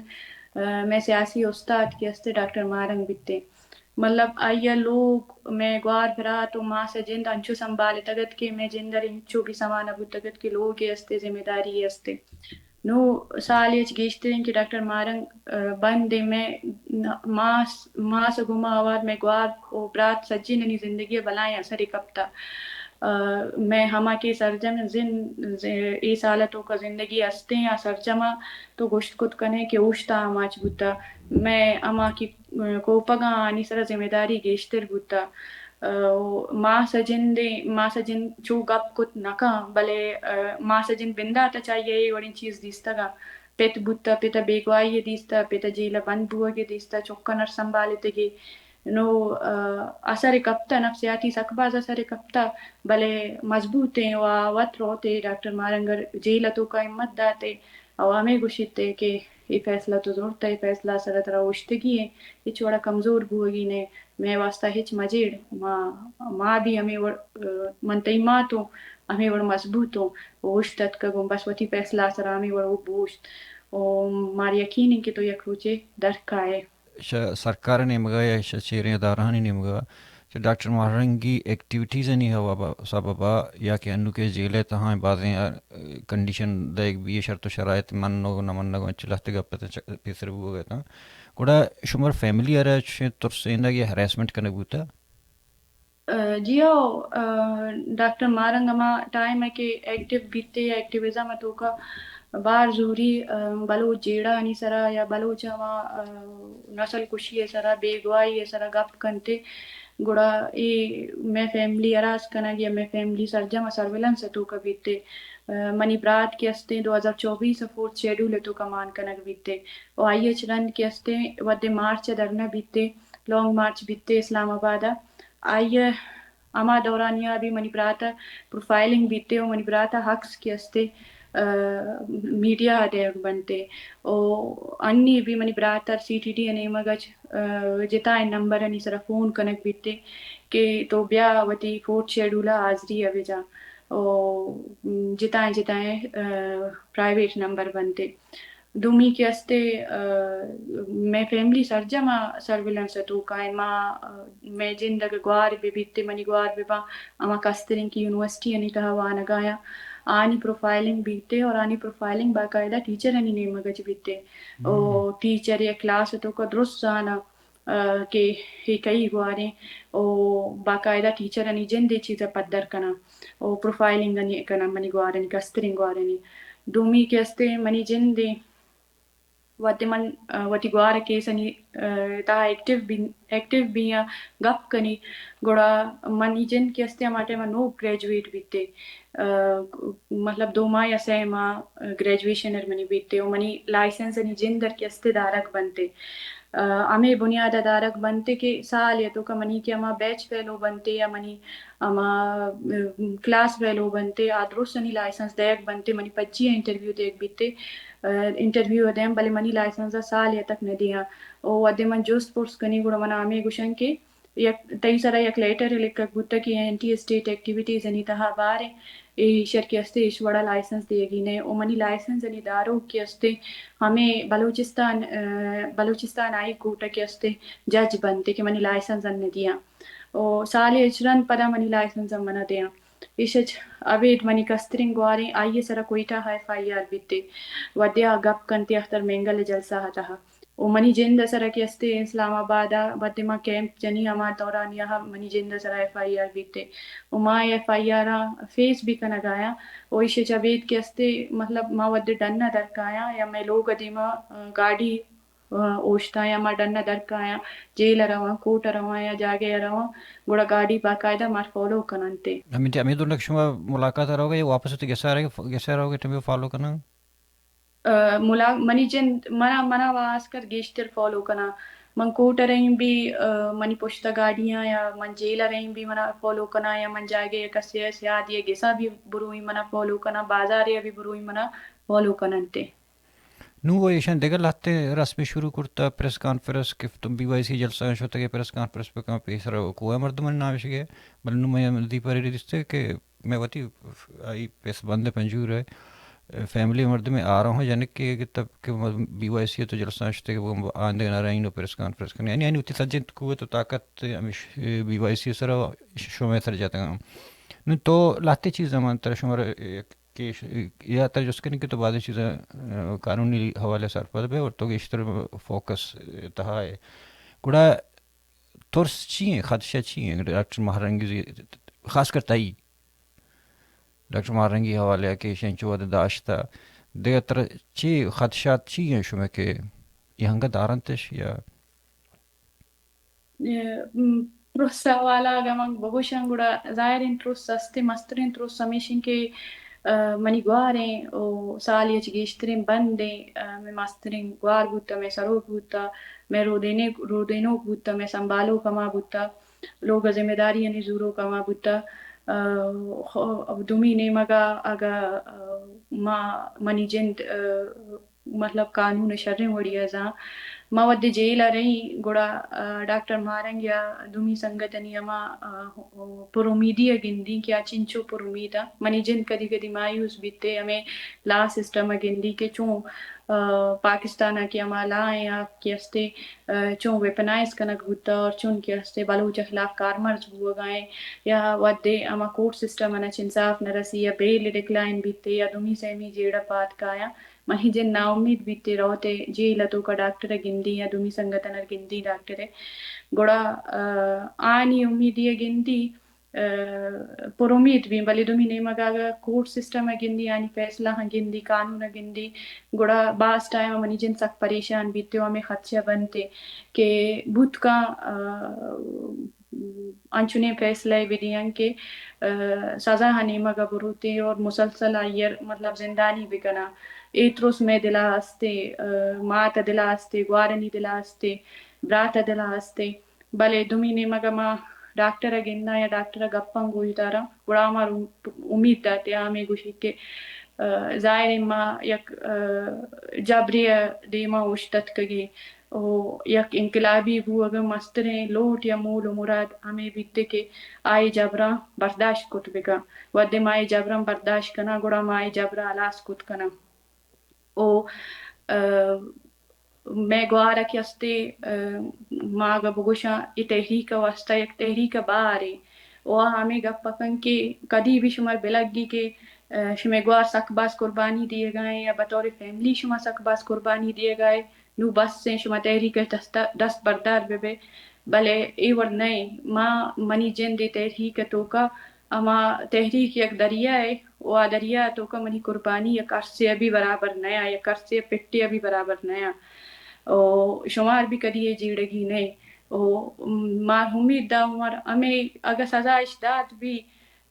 ء، مئے سیاسی استاد کہ استے ڈاکٹر ماہرنگ بیتے۔ مطلب آئی ء لوگ، مئے گوار برات و ماس ء جند انچو سنبھالتگ ات کہ مئے جند ء انچو بھی سما نہ بوتگ ات کہ لوگے استے، ذمہ داری استے۔ نوں سال اچ گیشتریں کہ ڈاکٹر ماہرنگ، ء، بند ایں، مئے ن-، ماس، ماس ء گوما ہوار مئے گوار و برات سجینانی زندگی ء بلائیں اثرے کپتہ۔ ء، مئے ہما کہ سرجم زند، ز-، اے سال ء توکا زندگی استیں آ سرجم ء تو گوشت کت کنے کہ اوشت ء آماچ بوتہ۔ مئے ہما کہ کوپگاں آنی سرا ذمہ داری گیشتر بوتہ۔ ء، ماس ء جندے، ماس ء جند چو گپ کت نہ کن، بلے، ء، ماس ء جند بندات ء چہ آئی ء اے وڑیں چیز دیستگاں۔ پت بوتہ، پت ء بیگواہی ء دیستہ، پت ء جیل ء بند بوہگ ء دیستہ، چکاں نر سنبھالتگی۔ نوں، ء، اثر کپتہ، نفسیاتی سک باز اثر کپتہ، بلے مضبوط ایں و آ وت روت ء ڈاکٹر ماہرنگ ء جیل ء توکا ہمت دات ء او ہمے گوشیت ء کہ اے فیصلہ تو زرت ء، اے فیصلہ ء سرا ترا اوشتگی ایں، ہچ وڑا کمزور بوہگی نہ، مئے واسطہ ہچ مجیڑ، ما، ما بھی ہمے وڑ، ء، من تئی مات اوں، ہمے وڑ مضبوط اوں، اوشت اتکگ اوں، بس وتی فیصلہ ء سرا ہمے وڑ بوشت۔ او مارا یقین ایں کہ تو یک روچے در کائے۔ شہ سرکار ء نیمگا یا شہ چیریں ادارہانی نیمگا چہ ڈاکٹر ماہرنگی ایکٹیویٹیزانی ہوا با-، سببا یا کہ انوکے جیل ء تہا بازیں، ء، کنڈیشن دئیگ بی، شرط و شرائط منگ و نہ منگ و انچو لہتے گپ اتاں چ-، پیسر بوگ ء اتاں۔ گڑا شمار فیملی ء را چشیں ترسینگ یا ہراسمنٹ کنگ بوتا؟ جی ہو، ڈاکٹر مارنگ ہما ٹائم ء کہ ایکٹیو بیتے یا ایکٹیویزم ء توکا بار زوری بلوچ جیڑہ آنی سرا یا بلوچ ہما نسل کشی ء سرا، بیگواہی ء سرا گپ کنتے، گڑا اے مئے فیملی ہراس کنگ یا مئے فیملی سرجم ء سرویلنس ء توکا بیتے۔ منی برات کہ استیں دو ہزار چوبیس ء فورتھ شیڈول ء توکا مان کنگ بیتے و آئی ء چہ رند کہ استیں وھدے مارچ ء دھرنا بیتے، لانگ مارچ بیتے اسلام آباد ء۔ آئی ء ہما دورانیہ ء بھی منی برات ء پروفائلنگ بیتے و منی برات ء حقس کہ استے میڈیا ء دیگ بنتے و انی بھی منی برات ء سی ٹی ڈی ء نیمگ ء جتائیں نمبرانی سرا فون کنگ بیتے کہ تو بیا وتی فورتھ شیڈول ء حاضری ء بجا و جتائیں جتائیں پرائیویٹ نمبر بنتے۔ دومی کہ استے مئے فیملی سرجم ء سرویلنس ء توکا ایں۔ ما مئے جند اگہ گوار بہ بیتے، منی گوار بہ باں، ہما کستریں کہ یونیورسٹی آنی تہا وانگا آیاں، آنی پروفائلنگ بیتے اور آنی پروفائلنگ باقاعدہ ٹیچر آنی نیمگ اچ بیتے۔ او ٹیچر یا کلاس ء توکا درست زاناں کہ اے کئی گواریں او باقاعدہ ٹیچر آنی جند اے چیز ء پدر کناں او پروفائلنگ آنی کناں منی گوارانی، کستریں گوارانی۔ دومی کہ استے منی جندیں وھدے من وتی گوار ء کیس آنی تہا ایکٹیو بی، ایکٹیو بیاں، گپ کنی، گڑا منی جند کہ استے ہما ٹائم ء نوک گریجویٹ بیتے، مطلب دو ماہ یا سئے ماہ گریجویشن ار منی بیتے و منی لائسنس آنی جند ار کہ استے دارگ بنتے۔ ہمے بنیاد ء دارگ بنتے کہ سال یا توکا منی کہ ہما بیچ فیلو بنتے یا منی ہما کلاس فیلو بنتے، آ درستانی لائسنس دیگ بنتے، منی پجی ء انٹرویو دیگ بیتے، انٹرویو ء دیم، بلے منی لائسنس ء سال یا تک نہ دیاں۔ او وھدے من جست پرس کنی گڑا منا ہمے گوشن کہ یک تئی سرا یک لیٹر لکھگ بوتگ کہ اینٹی اسٹیٹ ایکٹیویٹیز آنی تہا باریں، اے ایشر کہ استے ایش وڑا لائسنس دیگی نئے۔ او منی لائسنس آنی داروک کہ استے ہمے بلوچستان، بلوچستان ہائی کورٹ کہ استے جج بنتے کہ منی لائسنس ان دیاں۔ او سالے اچ رند پدا منی لائسنس ء من ء دیاں۔ ایش اچ ابید منی کستریں گواریں آئی ء سرا کوئٹہ ء ایف آئی آر بیتے، وھدے آ گپ کنتے اختر مینگل ء جلسہ ء تہا۔ او منی جند ء سرا کہ استے اسلام آباد ء وھدے ما کیمپ جنی ہما دورانیہ ء منی جند ء سرا ایف آئی آر بیتے۔ او ما ایف آئی آر ء فیس بھی کنگ ء آیاں۔ او ایش اچ ابید کہ استے مطلب ما وھدے ڈن ء در کایاں یا مئے لوگ ء دیما گاڑی اوشتاں یا ما ڈن ء در کایاں، جیل ء رواں، کورٹ ء رواں یا جاگہے ء رواں، گڑا گاڑی باقاعدہ مار فالو کننت۔ ہمے، ہمے دونک شما ملاقات ء روگ ء یا واپس وتی گس ء روگ، گس ء روگ ء ٹائم ء فالو کناں؟ ملا-، منی جند منا، منا واس کر گیشتر فالو کناں۔ من کورٹ ء رہیم بھی، منی پشت ء گاڑیاں یا من جیل ء رہیم بھی منا فالو کناں یا من جاگہے ء کسے ء سیادی ء گس ء بھی بروئی منا فالو کناں، بازارے ء بھی بروئی منا فالو کننت۔ نوں و ایشاں دگہ لہتیں رسمے شروع کرتہ، پریس کانفرنس کہ تو بی وائی سی جلسہ شتگ ئے، پریس کانفرنس بکن، پیسر کوہ ء مردمانی نام اشگ ئے، بلے نوں من دیپا ریڈی دیستگ کہ مئے وتی آئی پس بند ء پنجور ء فیملی مردمے آرام ء جنک کہ گتہ کہ بی وائی سی ء تو جلسہ شتگ ئے، آندگہ نہ رئین و پریس کانفرنس کنگ، یعنی آنی وتی سجہیں قوت و طاقت ہمیش بی وائی سی ء سرا شمئے سر جتگ۔ نوں تو لہتیں چیز ء من ترا شمارا یک کہ ش-، یا ترا جست کنیں کہ تو بازیں چیزاں، آ، قانونی حوالے ء سرپد بئے اور تو گیشتر فوکس تہا ئے۔ گڑا ترس چی ایں، خدشہ چی ایں ڈاکٹر ماہ رنگی، خاص کر تئی ڈاکٹر ماہ رنگی حوالے ء کہ ایشاں چو وھد داشتہ، دگہ ترا چی خدشات چی ایں شمئے کہ یہ ہنگہ دارنتش یا؟ م، ترس ء حوالہ اگاں من بگوشاں گڑا ظاہر انت ترس است انت، مستریں ترس ہمیش انت کہ، آ، منی گواریں او سالی ء چہ گیشتریں بندیں، آ، مئے مستریں گوار بوتہ، مئے سروک بوتہ، مئے رودینوک، رودینوک بوتہ، مئے سنبھالوک ہما بوتہ، لوگ ء ذمہ داریانی زوروک ہما بوتہ۔ آ، خو-، دومی نیمگ ء اگاں، آ، ما، منی جند، آ، مطلب قانون ء شریں وڑی ء زان۔ ما وھدے جیل ء رئیں گڑا، آ، ڈاکٹر ماہ رنگ یا دومی سنگتانی ہما، آ، پر امیدی ء گندیں کہ آ چنچو پر امید ء۔ منی جند کدی کدی مایوس بیت ء ہمے لا سسٹم ء گندیں کہ چون، آ، پاکستان ء کہ ہما لا ایں آ کہ استے، آ، چون ویپنائز کنگ بوتہ اور چون کہ استے بلوچ ء خلاف کارمرز بوگا ایں یا وھدے ہما کورٹ سسٹم ء نہ چہ انصاف نہ رسی یا بیل ڈکلائن بیت یا دومی سیمی جیڑہ پاد کایاں۔ منی جند ناامید بیت، روت جیل ءِ توکا ڈاکٹر ءَ گندی یا دومی سنگت ءَ گندی ڈاکٹر ءَ۔ گڑا، آ، آنی امیدی ءَ گندی، آ، پر امید بیں، بلے دومی نیمگ ءَ اگاں کورٹ سسٹم ءَ گندی، آنی فیصلہ ءَ گندی، قانون ءَ گندی، گڑا باز ٹائم ءَ منی جند سک پریشان بیت ءُ ہمے خدشہ بنت کہ بوت کن، آ، انچنیں فیصلہ ءَ بدیاں کہ، آ، سزا ءِ نیمگ ءَ بروتیں اور مسلسل آئی ءَ مطلب زندانی بکناں۔ اے ترس مئے دل ءَ ہستیں، آ، مات ءِ دل ءَ ہستیں، گوارانی دل ءَ ہستیں، برات ءِ دل ءَ ہستیں۔ بلے دومی نیمگ ءَ ما ڈاکٹر ءَ گنداں یا ڈاکٹر ءِ گپاں گوش داراں، گڑا ما رو-، امید دات ءُ ہمے گوشی کہ، آ، ظاہر ایں ما یک، آ، جبرے ءِ دیما اوشتاتکگیں ءُ یک انقلابی بوگ ءِ مستریں لوٹ یا مول ءُ مراد ہمے بیت کہ آئی جبراں برداشت کت بکن۔ وھدے ما اے جبراں برداشت کناں، گڑا ما اے جبراں ہلاس کت کناں۔ ءُ، آ، مئے گوار ءَ کہ ہستے، آ، ما اگاں بگوشاں اے تحریک ءِ واستہ یک تحریک ءِ بارے ءُ آ ہمے گپ ءَ کن کہ کدی بھی شما بلگی کہ، آ، شمئے گوار سک باز قربانی دیگا ایں یا بطور فیملی شما سک باز قربانی دیگا ایں، نوں بس ایں، شما تحریک ءَ دست، دست بردار بہ بئے۔ بلے اے وڑ نہ ایں۔ ما، منی جند اے تحریک ءِ توکا ہما تحریک یک دریائے ءُ آ دریا ءِ توکا منی قربانی یک ارسے ءَ بھی برابر نیا، یک ارسے ءِ پٹے ءَ بھی برابر نیا۔ ءُ شمار بھی کدی اے جیڑگی نئے۔ ءُ ما امید دا عمر ہمے اگاں سزا اش دات بھی،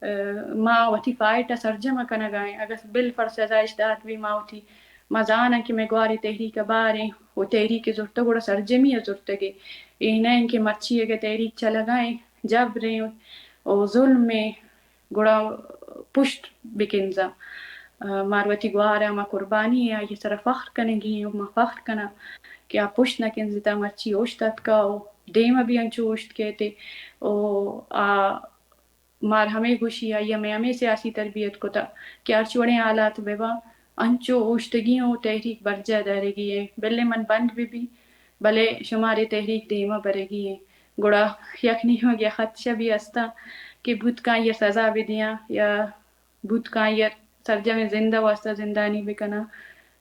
آ، ما وتی فائٹ ءَ سرجم ءَ کنگا ایں۔ اگاں بالفرض سزا اش دات بھی ما وتی، ما زاناں کہ مئے گوارے تحریک ءِ باریں ءُ تحریک ءَ زرتگ گڑا سرجمی ءَ زرتگ ئے۔ اے نہ ایں کہ مرچی اگاں تحریک چلگا ایں، جبریں ءُ ظلمیں گڑا پشت بکنزاں۔ آ، مار وتی گوار ءَ ہما قربانی ءَ آئی ءِ سرا فخر کنگی ایں ءُ ما فخر کناں کہ آ پشت نہ کنزتہ، مرچی اوشتاتکہ ءُ دیم ءَ بھی انچو اوشت کیت ءُ آ مار ہمے گوشی آئی ءَ مئے ہمے سیاسی تربیت کتہ کہ ہرچ وڑیں حالات بہ باں انچو اوشتگی اوں تحریک برجاہ دارگی ایں، بلے من بند بہ بی، بلے شمارے تحریک دیما برگی ایں۔ گڑا یک نیمگے ءَ خدشہ بھی ہستاں کہ بوت کن آئی ءَ سزا بدیاں یا بوت کن آئی ءَ سرجمیں زند ءِ واستہ زندانی بکناں۔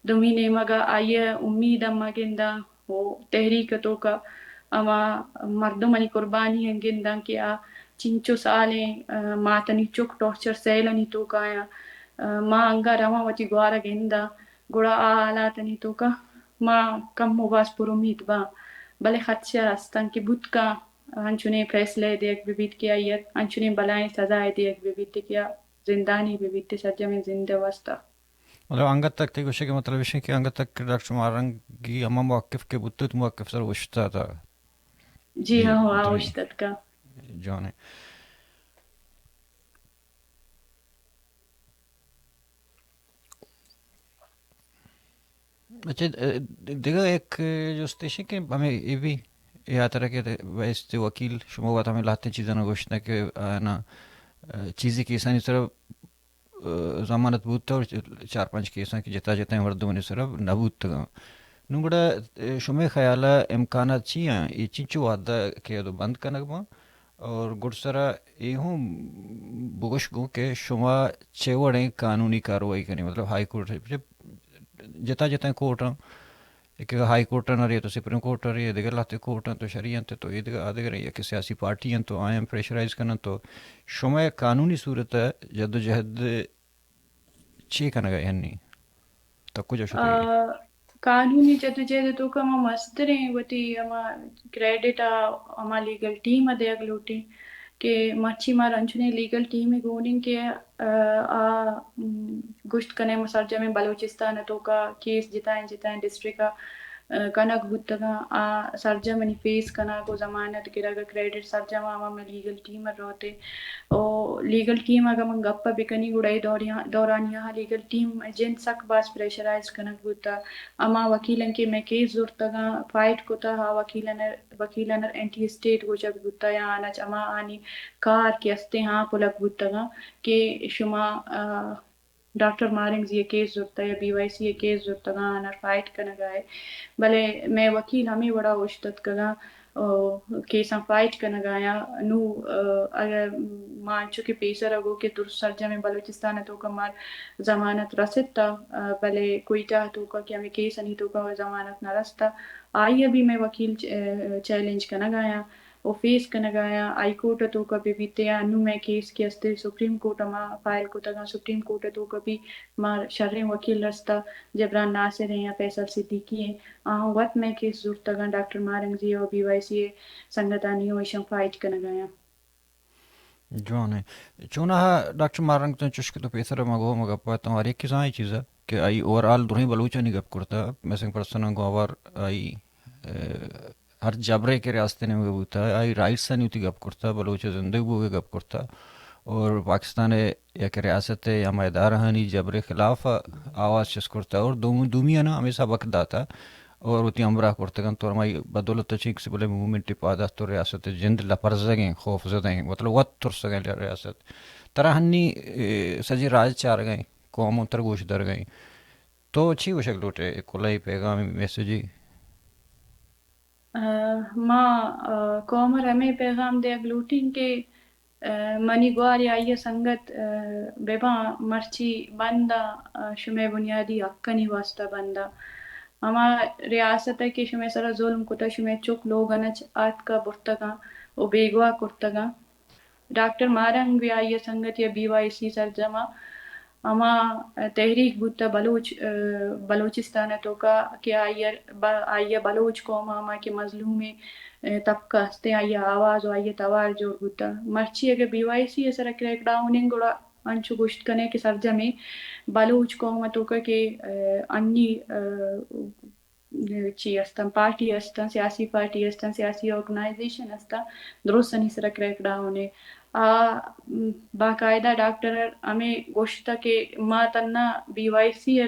دومی نیمگ ءَ آئی ءِ امید ہم گنداں ءُ تحریک ءِ توکا ہما مردمانی قربانی ہم گنداں کہ آ چنچو سالیں، آ، ماتانی چک ٹارچر سیلانی توکا آیاں۔ آ، ما انگا رواں وتی گوار ءَ گنداں، گڑا آ حالاتانی توکا ما کم ءُ باز پر امید باں، بلے خدشہ ہستاں کہ بوت کن انچنیں فیصلہ ءِ دیگ بہ بیت کہ آئی ءَ انچنیں بلائیں سزا ءِ دیگ بہ بیت کہ آ زندانی بہ بیت سرجمیں زند ءِ واستہ۔ مطلب، انگت تک تئی گوشگ ءِ مطلب اش انت کہ انگت تک ڈاکٹر ماہ رنگی ہما موقف کہ بوتگ، موقف سر اوشتاتگ۔ جی جی، ہاں، ہاں، درست۔ اوشتاتگ۔ جوان ایں۔ اچھا، دگہ یک جست ایش کہ ہمے اے بی اے ہاترا کہ بہشت وکیل شما وت ہمے لہتیں چیزاں گوشتگ کہ آنا چیزی کیسانی سرا ضمانت بوتگ اور چار پنچ کیساں کہ جتا جتائیں مردمانی سرا نہ بوتگ۔ نوں گڑا شمئے خیالا امکانات چی آں؟ اے چنچو وہدا کہ ادو بند کنگ باں؟ اور گڈسرا اے ہوں بگوش گوں کہ شما چے وڑیں قانونی کاروائی کنی، مطلب ہائی کورٹ، جتا جتائیں کورٹ آں، ایک ہائی کورٹ آں رہی تو سپریم کورٹ آں رہی، دگہ لہتے کورٹ آں تو شرعی آں تو اے دگہ آ دگہ رہی، یک سیاسی پارٹی آں تو آیاں پریشرائز کنن تو شما قانونی صورت جدوجہد چے کنگ ءَ ہنی؟ تو کجا شتگ ئے؟ آ، قانونی جدوجہد ءِ توکا ما مستریں وتی ہما کریڈٹ ءَ ہما لیگل ٹیم ءَ دیگ لوٹیں کہ مرچی مارا انچنیں لیگل ٹیمے گون انت کہ، آ، آ، م، گوشت کنیں ما سرجمیں بلوچستان ءِ توکا کیس جتائیں جتائیں ڈسٹرکٹ ءَ، آ، کنگ بوتگاں، آ سرجمانی فیس کنگ ءُ ضمانت گرگ ءِ کریڈٹ سرجم ءَ ہما مئے لیگل ٹیم ءَ روت۔ او لیگل ٹیم اگاں من گپ ءَ بکنی گڑا اے دوریا-، دورانیہ ءَ لیگل ٹیم ءِ جند سک باز پریشرائز کنگ بوتہ۔ ہما وکیلاں کہ مئے کیس زرتگاں، فائٹ کتہ، آ وکیلان ءَ، وکیلان ءَ اینٹی اسٹیٹ گوشگ بوتہ یا آنچ ہما آنی کار کہ استیں ہاں پلگ بوتگاں کہ شما، آ، ڈاکٹر مارنگزی ءِ کیس زرتہ یا بی وائی سی ءِ کیس زرتگاں، آنر فائٹ کنگ ءَ ئے۔ بلے مئے وکیل ہمے وڑا اوشتاتکگاں، کیساں فائٹ کنگ ءَ آیاں۔ نوں، آ، اگر ما انچو کہ پیسر ءَ گوں کہ درست سرجمیں بلوچستان ءِ توکا مار ضمانت رست ءَ، آ، بلے کوئٹہ ءِ توکا کہ ہمے کیسانی توکا ضمانت نہ رست ءَ، آئی ءَ بھی مئے وکیل چ-، آ، چیلنج کنگ ءَ آیاں و فیس کنگ ءَ آیاں۔ ہائی کورٹ ءِ توکا بہ بیت یا انوں مئے کیس کہ است سپریم کورٹ ءَ ما فائل کتگ آں، سپریم کورٹ ءِ توکا بھی مار شریں وکیل رست ءَ، جبران ناصر ایں یا فیصل صدیقی ایں، آہاں وت مئے کیس زرتگاں ڈاکٹر ماہ رنگ زی ءَ و بی وائی سی ءِ سنگتانی و ایشاں فائٹ کنگ ءَ آیاں۔ جوان ایں۔ چوناہا ڈاکٹر ماہ رنگ، تاں چوش کہ تو پیسر ءَ ما گوں ما گپ ءَ اتاں، ہر یکے زانت اے چیز ءَ کہ آئی اوور آل درہیں بلوچانی گپ کرتا، مسنگ پرسناں گوں اوار آئی، اے، ہر جبرے کہ ریاست ءِ نیمگ ءَ بوتا، آئی رائٹسانی وتی گپ کرتا، بلوچ ءِ زندگ بوگ ءِ گپ کرتا، اور پاکستان ءِ یک ریاست ءِ یا ہما ادارہانی جبر ءِ خلاف ءَ آواز چست کرتا، اور دوم-، دومی آناں ہمے سبق داتا اور وتی ہمراہ کرتگ انت، اور ہمائی بدولت ءَ چہ سول ءِ موومنٹ ءِ پاد اتک، تو ریاست ءِ جند لپرزگ ایں، خوف زدہ ایں، مطلب وت ترسگ ایں ریاست۔ ترا ہنی، اے، سجیں راج چارگ ایں، قوم ترا گوش درگ ایں۔ تو چی گوشگ لوٹ ئے؟ کلہی پیغامے، میسجے؟ آ، ما، آ، قوم ءَ را ہمے پیغام دیگ لوٹیں کہ، آ، منی گوار یا آئی ءِ سنگت، آ، بہ باں، مرچی بند آں، آ، شمئے بنیادی حقانی واستہ بند آں۔ ہما ریاست ءَ کہ شمئے سرا ظلم کتہ، شمئے چک لوگ ءَ نہ چ-، آتکہ برتگاں و بیگواہ کرتگاں۔ ڈاکٹر ماہ رنگ یا آئی ءِ سنگت یا بی وائی سی سرجم ءَ ہما تحریک بوتہ بلوچ، آ، بلوچستان ءِ توکا کہ آئی ءَ ب-، آئی ءَ بلوچ قوم ءَ ہما کہ مظلومیں، آ، طبقہ ہستیں، آئی ءِ آواز و آئی ءِ توار جوڑ بوتہ۔ مرچی اگہ بی وائی سی ءِ سرا کریک ڈاؤن انت، گڑا انچو گوشت کنے کہ سرجمیں بلوچ قوم ءِ توکا کہ، آ، انی، آ، چی استاں، پارٹی استاں، سیاسی پارٹی استاں، سیاسی آرگنائزیشن استاں، درستانی سرا کریک ڈاؤن ایں۔ آ، م، باقاعدہ ڈاکٹر ءَ ہمے گوشتہ کہ ما تھنا بی وائی سی ءِ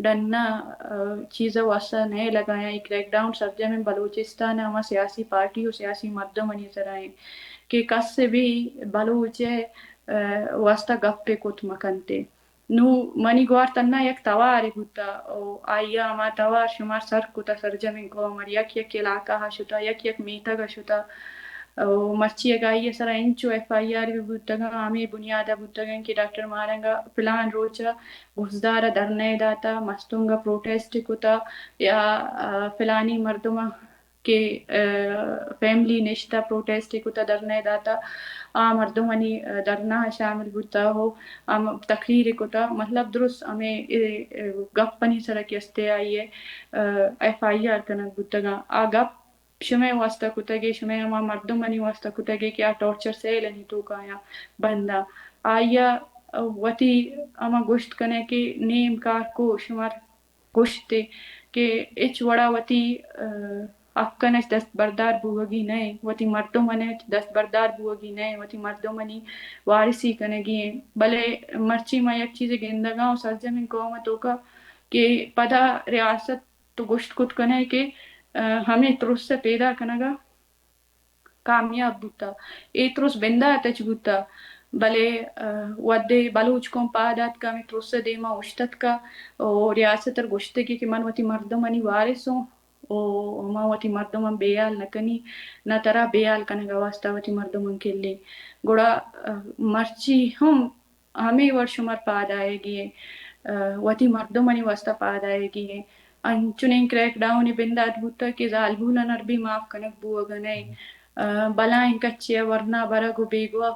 ڈن ءَ، آ، چیز ءِ واستہ نئے لگایاں، اے کریک ڈاؤن سرجمیں بلوچستان ءِ ہما سیاسی پارٹی و سیاسی مردمانی سرا ایں کہ کس بھی بلوچ ءِ، آ، واستہ گپے کت مکنت۔ نوں منی گوار تھنا یک توارے بوتہ و آئی ءَ ہما توار شمار سر کتہ، سرجمیں قوم ءَ یک یک علاقہ ءَ شتہ، یک یک میتگ ءَ شتہ و مرچی اگہ آئی ءِ سرا انچو ایف آئی آر بھی بوتگاں، ہمے بنیاد ءَ بوتگاں کہ ڈاکٹر ماہ رنگ ءَ فلان روچ ءَ گھزدار ءَ دھرنہ ءَ داتہ، مستونگ ءَ پروٹیسٹ کتہ یا، آ، فلانی مردم ءَ کہ، آ، فیملی نشتہ، پروٹیسٹ کتہ، دھرنہ داتہ، آ مردمانی، آ، دھرنہ شامل بوتہ ہو، آ م-، تقریر کتہ، مطلب درست ہمے، اے، اے، گپانی سرا کہ استے آئی ءَ، آ، ایف آئی آر کنگ بوتگاں۔ آ گپ شمئے واسطہ کتگے، شمئے ہما مردمانی واسطہ کتگے کہ آ ٹارچر سیلانی توکایاں بنداں۔ آئی ءَ وتی ہما گوشت کنے کہ نیم کار کو شمار گوشت ئے کہ ہچ وڑا وتی، آ، حقاں اچ دست بردار بوگی نہ ایں، وتی مردماں اچ دست بردار بوگی نہ ایں، وتی مردمانی وارثی کنگی ایں۔ بلے مرچی ما یک چیزے گندگاں و سرجمیں قوم ءِ توکا کہ پدا ریاست تو گوشت کت کنے کہ، آ، ہمے ترس ءِ پیدا کنگ ءَ کامیاب بوتہ۔ اے ترس بندات اچ بوتہ، بلے، آ، وھدے بلوچ قوم پاد آتکہ، ہمے ترس ءِ دیما اوشتاتکہ و ریاست ءَ گوشتگی کہ من وتی مردمانی وارث اوں و ما وتی مردماں بے حال نہ کنی، نہ ترا بے حال کنگ ءِ واسطہ وتی مردماں کلیں۔ گڑا، آ، مرچی ہم ہمے وڑ شمار پاد آیگی ایں، آ، وتی مردمانی واسطہ پاد آیگی ایں۔ انچنیں کریک ڈاؤن بندات بوتگ کہ زالبولان ءَ بھی معاف کنگ بوگ ءَ نہ ایں۔ آ، بلاہیں کچے ءَ ورنا برگ و بیگواہ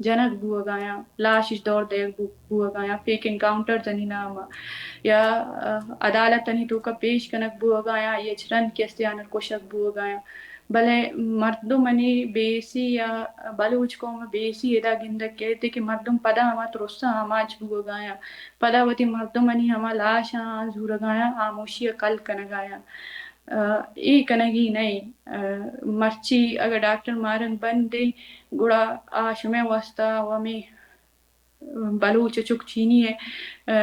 جنگ بوگ ءَ آیاں، لاش اچ دور دئیگ بو-، بوگ ءَ آیاں، فیک انکاؤنٹر جنی نام ءَ یا، آ، عدالتانی توکا پیش کنگ بوگ ءَ آیاں، آئی ءَ چہ رند کہ استے آنر کشگ بوگ ءَ آیاں۔ بلے مردمانی بے حسی یا بلوچ قوم ءِ بے حسی ادا گندگ کیت کہ مردم پدا ہما ترس ءَ آماچ بوگ ءَ آیاں، پدا وتی مردمانی ہما لاش آں زورگ ءَ آیاں، ہاموشی ءَ کل کنگ ءَ آیاں۔ آ، اے کنگی نہ ایں۔ آ، مرچی اگہ ڈاکٹر ماہ رنگ بند ایں، گڑا آ شمئے واسطہ و ہمے بلوچ ءِ چک چینی ءِ، آ،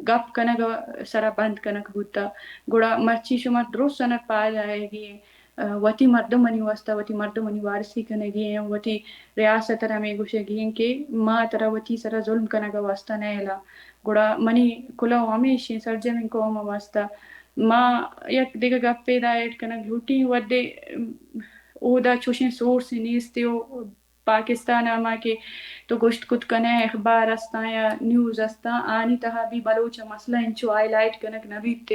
گپ کنگ ءِ سرا بند کنگ بوتہ۔ گڑا مرچی شمار درست انت پاد آیگی ایں، آ، وتی مردمانی واسطہ، وتی مردمانی وارثی کنگی ایں، وتی ریاست ءَ را ہمے گوشگی ایں کہ ما ترا وتی سرا ظلم کنگ ءِ واسطہ نئیلاں۔ گڑا منی کلوہ ہمیش ایں سرجمیں قوم ءِ واسطہ۔ ما یک دگہ گپے ادا ایڈ کنگ لوٹیں، وھدے، ام، اودا چوشیں سورس نیست و پاکستان ءَ ہما کہ تو گوشت کت کنے اخبار استاں یا نیوز استاں، آنی تہا بھی بلوچ ءِ مسئلہ انچو ہائی لائٹ کنگ نہ بیت۔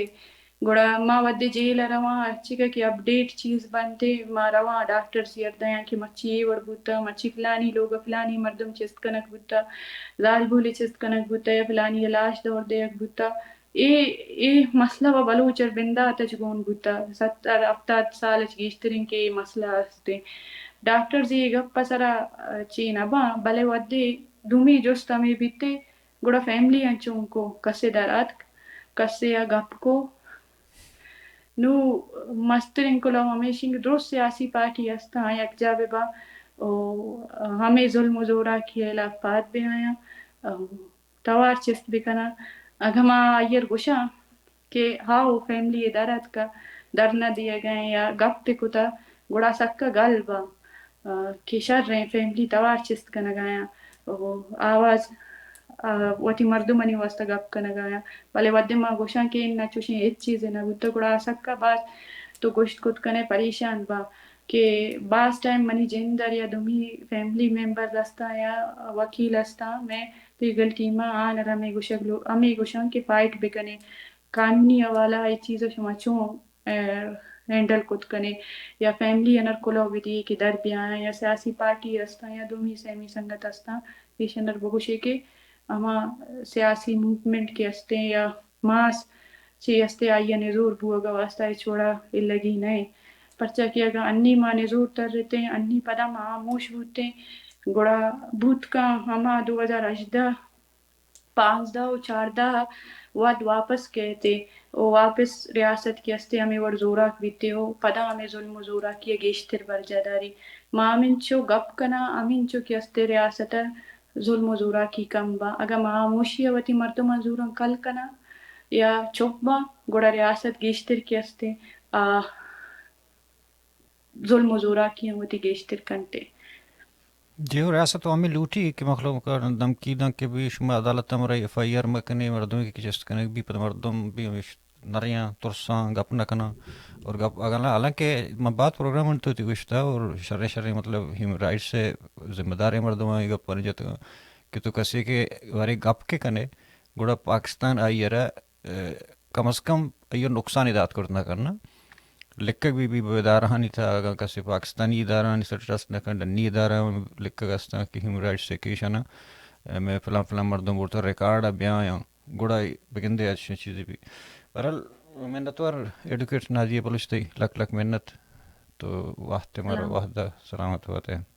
گڑا ما وھدے جیل ءَ رواں، ہرچیگہ کہ اپڈیٹ چیز بنت، ما رواں ڈاکٹر سیردیاں کہ مرچی اے وڑ بوتہ، مرچی فلانی لوگ ءَ فلانی مردم چست کنگ بوتہ، زالبولے چست کنگ بوتہ یا فلانی ءِ لاش دور دیگ بوتہ۔ اے، اے مسئلہ و بلوچ ءَ بندات اچ گون بوتہ، ستر ہفتاد سال اچ گیشتریں کہ اے مسئلہ است۔ ڈاکٹرز اے گپ ءِ سرا، آ، چے نہ باں، بلے وھدے دومی جست ہمے بیت، گڑا فیملی ءَ چون کو؟ کسے در اتک، کسے ءَ گپ کو؟ نوں مستریں کلوہ ہمیش انت کہ درست سیاسی پارٹی استاں، یکجا بہ باں و ہمے ظلم و زوراکی ءِ ہلاپ پاد بہ آیاں، توار چست بہ کناں۔ اگاں ما آئی ءَ گوشاں کہ ہاؤ فیملی ءَ در اتکہ، در نہ دیگ ءَ یا گپ بہ کتہ، گڑا سکا گل باں، آ، کہ شریں فیملی توار چست کنگ ءَ آیاں و آواز، آ، وتی مردمانی واسطہ گپ کنگ ءَ آیاں۔ بلے وھدے ما گوشاں کہ اناں چوشیں ہچ چیزے نہ بوتہ، گڑا سکا باز تو گوشت کت کنے پریشان باں کہ باز ٹائم منی جند ءَ یا دومی فیملی ممبرز استاں یا وکیل استاں، مئے لیگل ٹیم ءَ آنر ہمے گوشگ لو-، ہمے گوشاں کہ فائٹ بہ کنے، قانونی حوالہ ءَ اے چیز ءَ شما چون، آ، ہینڈل کت کنے یا فیملی آنر کلوہ بہ دیئے کہ در بیایاں یا سیاسی پارٹی استاں یا دومی سیمی سنگت استاں، ایشانر بگوشے کہ ہما سیاسی موومنٹ کہ استیں یا ماس چے استے آئی ءَ نزور بوگ ءِ واسطہ ہچ وڑا الگی نہ ایں۔ پرچا کہ اگاں انی ما نزور ترتیں، انی پدا ما ہاموش بوتیں، گڑا بوت کن ہما دو ہزار ہژدہ، پانزدہ و چاردہ وھد واپس کیت و واپس ریاست کہ استے ہمے وڑ زوراک بیت و پدا ہمے ظلم و زوراکی ءَ گیشتر برجاہ داری۔ ما ہمینچو گپ کناں، ہمینچو کہ استے ریاست ءَ ظلم و زوراکی کم باں۔ اگاں ما ہاموشی ءَ وتی مردماں زوراں کل کناں یا چپ باں، گڑا ریاست گیشتر کہ استے آ ظلم و زوراکی ہم وتی گیشتر کنتے۔ جی، و ریاست و ہمے لوٹی کہ مخلوق ءَ دھمکی داں کہ بھی شما عدالت ءَ مرے، ایف آئی آر مکنے، مردم کہ چست کنگ بھی، پد مردم بھی ہمیش نریاں، ترساں، گپ نہ کناں۔ اور گپ اگاں، حالانکہ من بعد پروگرام تو تی گوشتا اور شریں شریں مطلب ہیومن رائٹس ءِ ذمہ داریں مردماں اے گپ پر جت کہ تو کسے کہ بارے گپ کے کنے، گڑا پاکستان آئی ءَ را، اے، کم از کم آئی ءَ نقصان دات کرت نہ کرنا۔ لکھگ بھی، بھی ادارہانی تھا، اگاں کسے پاکستانی ادارہانی سر ٹرسٹ نہ کن، ڈنی ادارہ لکھگ استاں کہ ہیومن رائٹس ءِ کیشاں، اے، میں فلاں فلاں مردم بولتا ریکارڈ ءَ بیایاں۔ گڑا بگندے اچیں چیزے بھی۔ بہرحال، منتوار ایڈوکیٹ نازیہ بلوچ، تئی لک لک منت۔ تو وخت مر سلام۔ وخت سلامت وتے۔